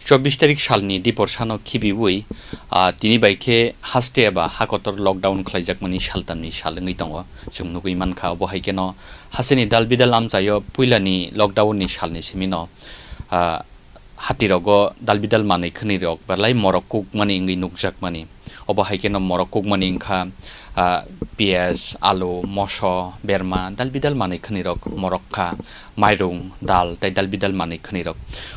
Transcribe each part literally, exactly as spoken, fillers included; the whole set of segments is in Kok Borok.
Chobbish tarik salni dipor sano khibiwi, ah, tini bai khe haste eba hakotor lockdown khlaijakmani saltamni sal wngwi tongo. Chwng nugwi mankha, obo hai kheno hasteni dalbidal amchaio puilani lockdownni salni simino, ah, hatirogo dalbidal manwi khwnwirok belai morok kukmani wngwi nukjakmani. Obo hai kheno morok kukmani wngkha, ah, piyaj, alu, moso, berma, dalbidal manwi khwnwirok morok kha, mairung, dal tei dalbidal manwi khwnwirok.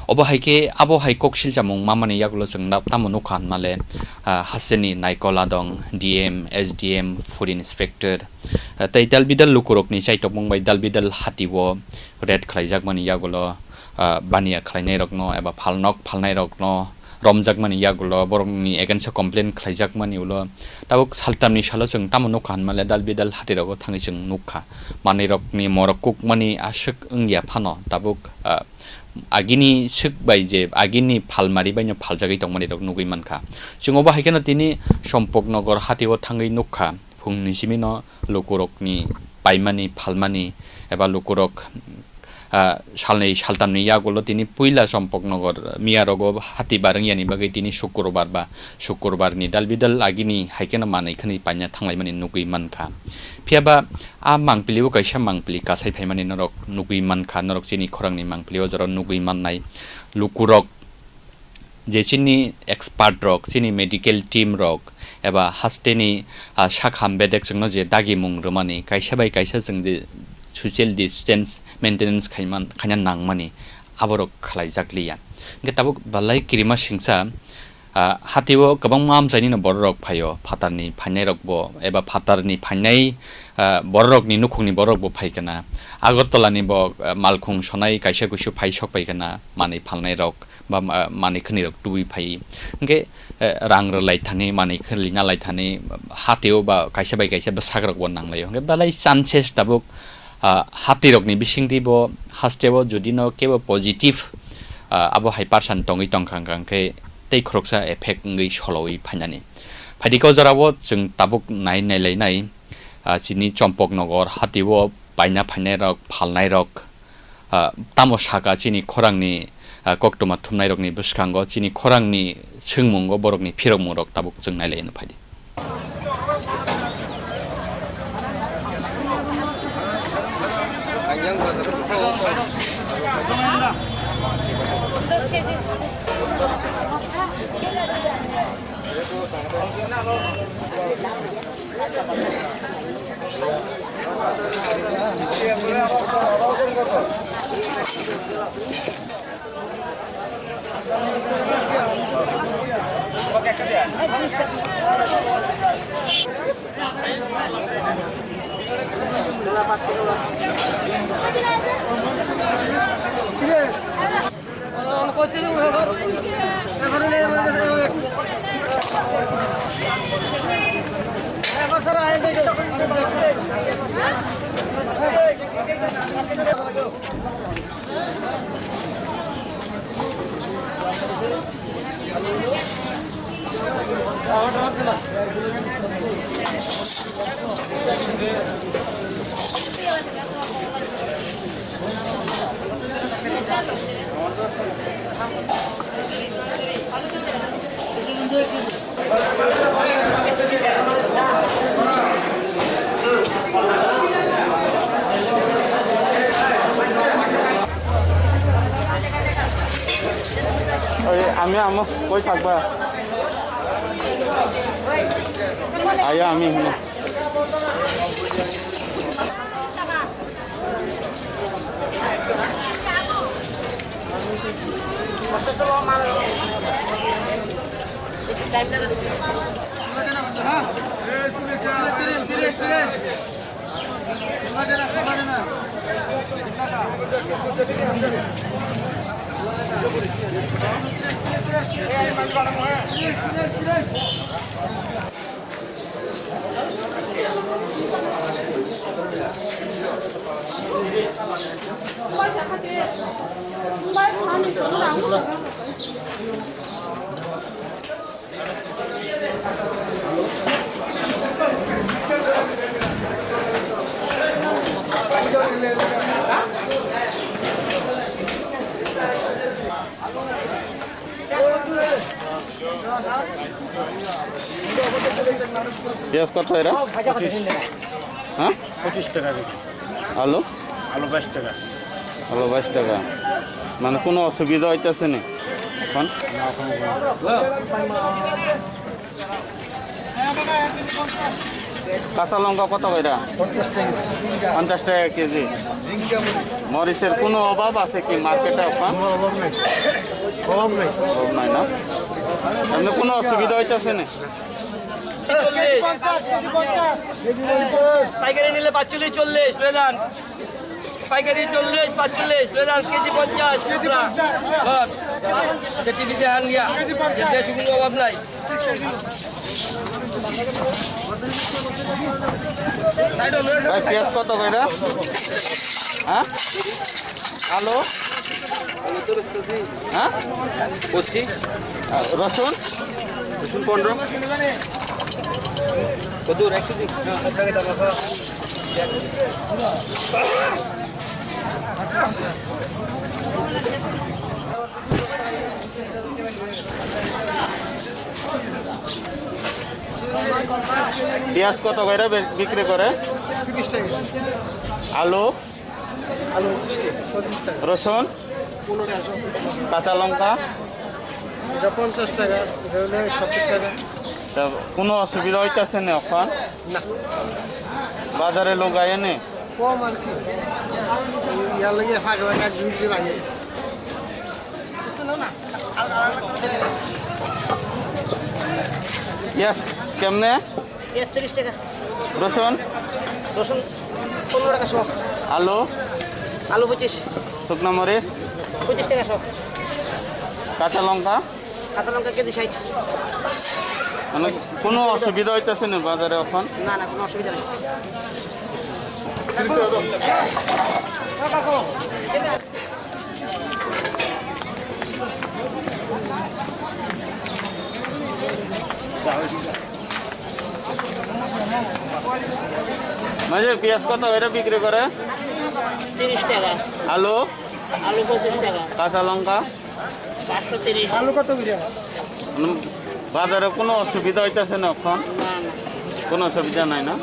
Obo hai khe abo hai kok silchamung mamani yagulo chwng da-, tamo nukha hinmale, ah, hasteni naikol adong, D M, S D M, food inspector, ah, tei dalbidal lukurokni chaitokmung bai dalbidal hatio raid khlaijakmani yagulo, ah, baniya khlainairokno eba phalnok phalnairokno romjakmani yagulo, borokni against o complain khlaijakmani ulo tabuk saltamni salo chwng tamo nukha hinmale dalbidal hatirogo thangwi chwng nukha. Manwirokni morok kukmani aswk wngya phano tabuk, ah, agini swk bai je agini phalmari baino phaljagwi tongmani rok nugwi mankha. Chwng obo hai kheno tini Sompoknogor hatio thangwi nukha. Phungni simino lukurokni paimani, phalmani eba lukurok, ah, salnwi saltamni yagulo tini puila Sompoknogor miyarogo hati barwngyani bagwi tini Sukurbar ba Sukurbarni dalbidal agini hai kheno manwi khwnwi paina thanglaimani nugwi mankha. Phiyaba a mangpilio kaisa mangpili kasai phaimani norok nugwi mankha, norok chini khorangni mangpilio jora nugwi mannai lukurok. Je chini expert rok, chini medical team rok eba hasteni, ah, sakham bedek chwngno je dagimung rwmani, kaisa bai kaisa chwng je social distance maintenance khaiman-, khaina nangmani, aborok khlaijakliya. Hwnkhe tabuk belai kirima singsa, ah, hatio kwbangma amchainino bororok phaio, phatarni phainairokbo eba phatarni phainai, ah, bororokni nukhungni bororokbo phaikana, Agartalani bo, ah, malkhung sonai kaisa kuisu phai sokpaikana, manwi phalnairok. Ba ma-, manwi khwnwirok tubui phai. Hwnkhe, eh, rang rwlai thani, manwi khwnwi nalai thani, hatio ba kaisa bai kaisa bwsakrok bo nanglaio. Hwnkhe belai chances tabuk, ah, hatirokni bisingtwi bo hasteo jodi no kebo positive, ah, abo hai percent tongwi tongkha hwnkha hwnkhe tei khoroksa effect wngwi solowi phainani. Phaidi ko jorao chwng tabuk nai nailainai, ah, chini Chompoknogor hatio paina phainairok, phalnairok, ah, tamo saka chini khorangni, ah, koktwma thumnairokni bwskango chini khorangni swngmungo borokni phirokmungrok tabuk chwng nailaino phaidi. Oi, ami amo koi thakba? Aya ami hino. পিঁয়াজ কত এরা? পঁচিশ। হ্যাঁ? পঁচিশ টাকা কেজি। আলু? আলু বাইশ টাকা। আলু বাইশ টাকা। মানে কোনো অসুবিধা হইতেছে না এখন? না, কোনো অসুবিধা নেই। কাঁচা লঙ্কা কত কইরা? পঞ্চাশ টাকা। পঞ্চাশ টাকা কেজি। মরিচের কোনো অভাব আছে কি মার্কেটে এখন? কোনো অভাব নেই। অভাব নেই। অভাব নাই না? এমনি কোনো অসুবিধা হইতেছে না? চল্লিশ। পঞ্চাশ, কেজি পঞ্চাশ। পাইকারি নিলে পাঁচচল্লিশ, চল্লিশ, লয়ে যান। পাইকারি চল্লিশ, পাঁচচল্লিশ, লয়ে যান, কেজি পঞ্চাশ, কেজি খুচরা। পঞ্চাশ, হ্যাঁ। হ্যাঁ। যে টিভি দেখান গিয়া। কেজি পঞ্চাশ। যে দেশে কোনো অভাব নাই। ভাই, পিঁয়াজ কত কইরা? হ্যাঁ? আলু? হ্যাঁ? পঁচিশ। আর রসুন? রসুন পনেরো। কত? একশো দিন। পিঁয়াজ কত করে বে-, বিক্রি করে? তিরিশ টাকা। আলু? আলু পঁচিশ টাকা, পঁচিশ টাকা। রসুন? পনেরো টাকা। কাঁচা লঙ্কা? এটা পঞ্চাশ টাকা, এটা হলো সত্তর টাকা। তা কোনো অসুবিধা হইতাছে না এখন? না। বাজারে লোক আয় নি? কম আর কি। ইয়ার লগে ফাঁকা ফাঁকা ঘুরতে লাগে। পিঁয়াজ কেমনে? পিঁয়াজ তিরিশ টাকা। রসুন? রসুন পনেরো টাকা শ। আলু? আলু পঁচিশ। শুকনো মরিচ? পঁচিশ টাকা শ। কাঁচা লঙ্কা? কাঁচা লঙ্কা কেজি ষাট। মানে কোনো অসুবিধা হইতেছে না বাজারে এখন? না, না, কোনো অসুবিধা নেই। মাঝে পিঁয়াজ কত করে বিক্রি করে? তিরিশ টাকা। আলু? আলু পঁচিশ টাকা। কাঁচা লঙ্কা? পাঁচশো তিরিশ। আলু কত করে? উম, বাজারে কোনো অসুবিধা হইতেছে না এখন? না, না। কোনো অসুবিধা নাই না?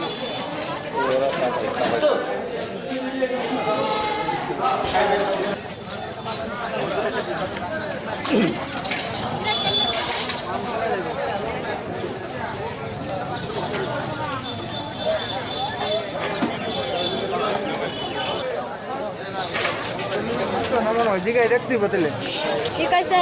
কি কৈছে?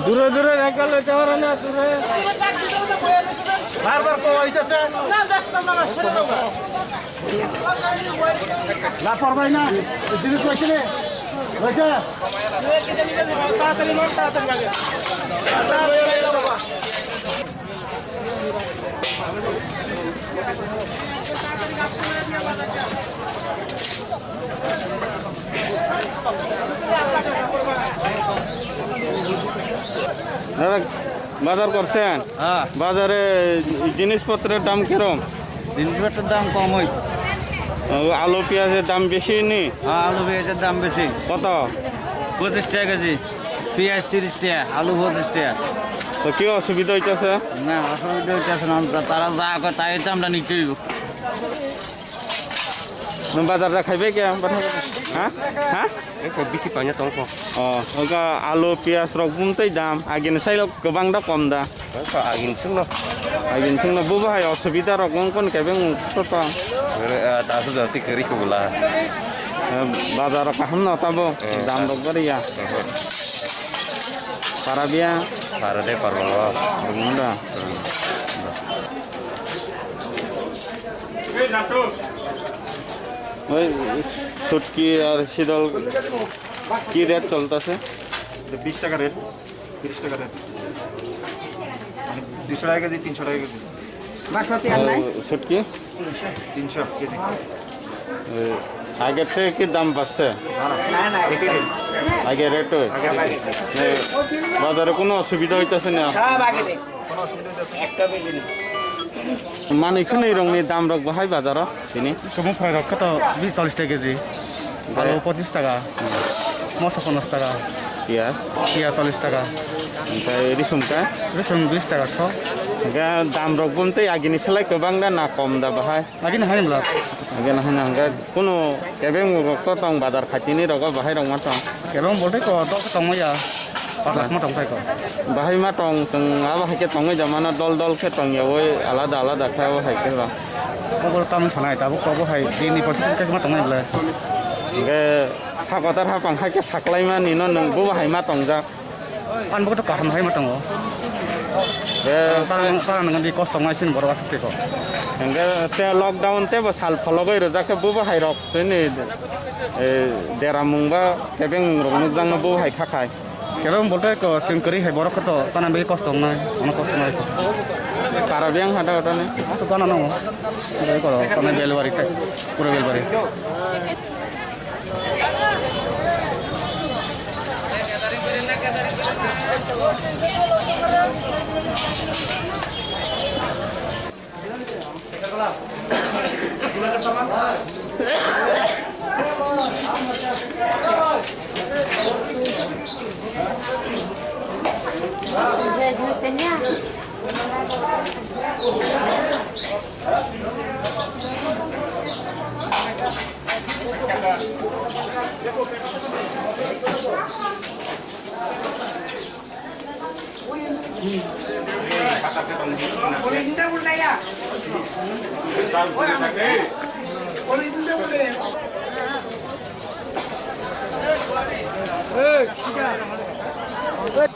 দূরে দূরে রাখলে যাওয়ার না, দূরে। বারবার কো হইতেছে। লাপরবাই না, জিনিস রয়েছে রে, রয়েছে। তাড়াতাড়ি লোন, তাড়াতাড়ি লাগে। দাদা, বাজার করছেন? হ্যাঁ। বাজারে জিনিসপত্রের দাম কিরম? জিনিসপত্রের দাম কম হয়েছে। ও, আলু পেঁয়াজের দাম বেশি নি? হ্যাঁ, আলু পেঁয়াজের দাম বেশি। কত? পঁচিশ টাকা কেজি, পেঁয়াজ তিরিশ টাকা, আলু পঁচিশ টাকা। তো কি অসুবিধা হইতেছে? না, অসুবিধা হইতেছে না, তা-, তারা যা কয় তাই তো আমরা নিতেই হইব। Nwng bazar da khaibai khe? Ha? Ha? Eko biti paina tongkho. Oh, oga alu, piyaj rok bumtwi dam. Agini sailok kwbang da kom da? Eko agini sungno. Agini sungno bubo hai osubida rok wng kon kebeng wng to tong. Ere, ah, tasu jati kari kubula. Eh, bazar rok kaham no tabo. Eh, dam rok bari ya. Eh. Para biya? Para de parbo. Bumda. Hmm. ওই শুটকি আর শীতল কি রেট চলতেছে? এটা বিশ টাকা রেট, তিরিশ টাকা রেট, মানে দুশো টাকা কেজি, তিনশো টাকা কেজি। বাসমতি আর নাই? শুটকি? তিনশো কেজি। ওই আগের থেকে কি দাম বাড়ছে? না, না, একই রেট। আগে রেট ওই? আগে রেট। এ, বাজারে কোনো অসুবিধা হইতেছে না? সব আগে rate. Manwi khwnwi rokni dam rok bahai bazaro tini. Kwbang phairok khe to bis chollish taka keji. Alu pochis taka. Moso ponchas taka. Piyaj? Piyaj chollish taka. Omohai risum khe? Risum bis taka so. Hwnkhe dam rok bumtwi agini slai kwbang da na kom da bahai? Agini hai bwla. Agini hai na hwnkhe. Kuno kebeng rok to tong bazar khatini rogo bahai rok ma tong. Kebeng bolte ko dok tong ya. Patlak ma tong thai ko. Bahai ma tong chwng abo hai khe tongwi da mano dol dol khe tong ya oi alada alada khe abo hai khe ba. Ko bol tam sanai ta ko bo hai dini por khe ma tong nai bla. Ge ha kotor ha pang hai khe saklai mani no nung bo bahai ma tong jak. Pan bo to kaham hai ma tongo. Be Chara nang, chara nang di kosto ngai sin borok asuk tiko. Hingke te lockdown te bo sal phologoi rwjak khe bubo hai rok chini, e, deramung ba kebeng rok nukjakno bubo hai kha khai. Kebeng bolte ko chwng kwrwi hai borok khe to chana bagwi kosto wngnai, ono kosto nai. Para biyang hada hada ni. To gana nango. Bai ko kono belwari te, pura belwari.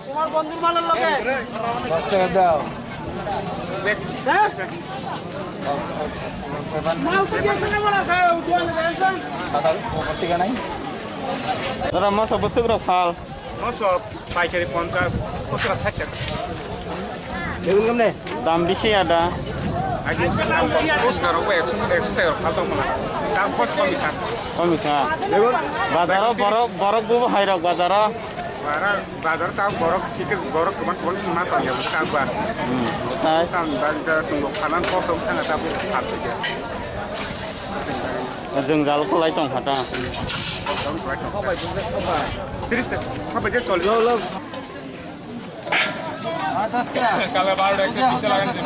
তোমার বন্ধুর মালের লগে। দশ টাকা দাও। হ্যাঁ? মাল তো দিয়েছে না বলা, খাও, দোকানে যাই, যাই। দাদা, ওপর থেকে নাই? দাদা, মাছ অবশ্যই করে ফাল। Moso paikari ponchas, khosra sait taka. Begun kamne? Dam bisi ada. Agi dam kom, khosra rok ekso, ekso taka rok phaltong mala. Dam khos komi sa. Komi sa. Begun? Bazaro borok, borok bubo hai rok bazaro. Bara, bazar ta borok, kike borok kuman kuman ma tong ya, ta ba. Hmm. Tai. Tam bazar sungbo phanan khos tong thanga ta bu phat ya. Jwngjal kwlai tong kha ta. Tris ta, apa je choli? Lo, lo. Kala baro ekta piche lagan din.